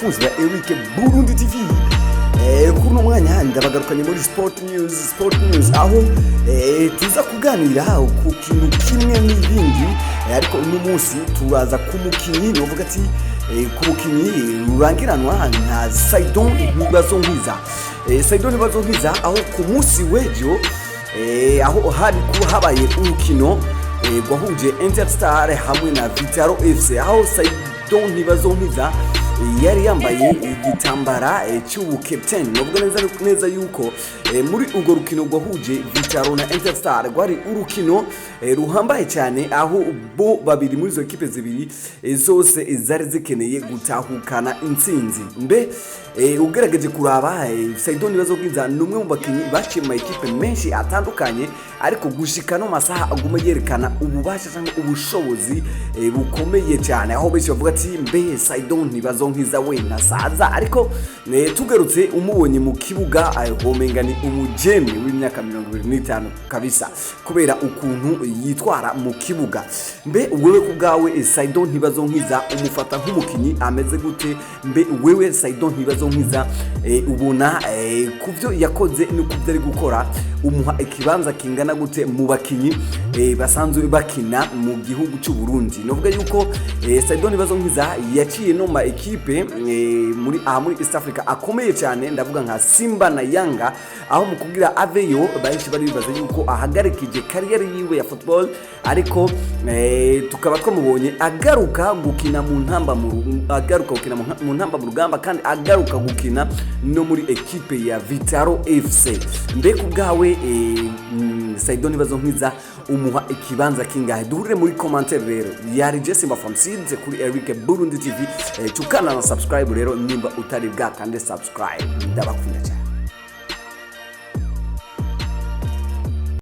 Bakunzi ba Eric Burundi TV, kuri uno mwanya ndabagarukanye muri Sport News. Sport News aho tuza kuganira ku kintu kimwe n'ibindi, ariko uno munsi turaza ku mukinyi, novuga ati ku mukinyi rurangiranwa nka Saidon Ntibazonkiza. Saidon Ntibazonkiza, aho ku munsi w'ejo aho hari kuba habaye urukino rwahuje Interstar hamwe na Vital'O FC, aho Saidon Ntibazonkiza yari yambaye igitambara cy'ubukapiteni. Novuga neza neza yuko muri urwo rukino rwahuje Vital'O na Interstar rwari urukino ruhambaye cyane, aho bo babiri muri izo ekipe zibiri zose zari zikeneye gutahukana intsinzi. Mbe ugerageje kuraba, Saidon Ntibazonkiza ni umwe mu bakinnyi baciye mu ma ekipe menshi atandukanye, ariko gushika no masaha aguma yerekana ububasha cyangwa ubushobozi bukomeye cyane, aho benshi bavuga ati: "Mbe Saidon Ntibazonkiza we nasaza?" Ariko tugarutse umubonye mu kibuga, homenga ni umujene w'imyaka 25 kabisa, kubera ukuntu yitwara mu kibuga. Mbe wewe ku bwawe, Saidon Ntibazonkiza umufata nk'umukinyi ameze gute? Mbe wewe Saidon Ntibazonkiza ubona ku byo yakoze no ku byo ari gukora, umuha ikibanza kingana gute mu bakinyi basanzwe bakina mu gihugu cy'u Burundi? Novuga yuko Saidon Ntibazonkiza yaciye no ma ekipe muri aha muri East Africa akomeye cyane, ndavuga nka Simba na Yanga, aho mu kugira aveyo benshi bari bibaza yuko ahagarikije carrière yiwe ya football, ariko tukaba twamubonye agaruka gukina mu ntamba mu agaruka gukina mu ntamba mu rugamba, kandi agaruka gukina no muri ekipe ya Vital'O FC. Mbe ku bwawe, Saidon Ntibazonkiza umuha ikibanza kingahe? Duhurire muri commentaire. Rero yari Jesse from Seeds kuri Eric Burundi TV. Tukana na subscribe rero nimba utari bwakande subscribe. Ndabakunda cyane.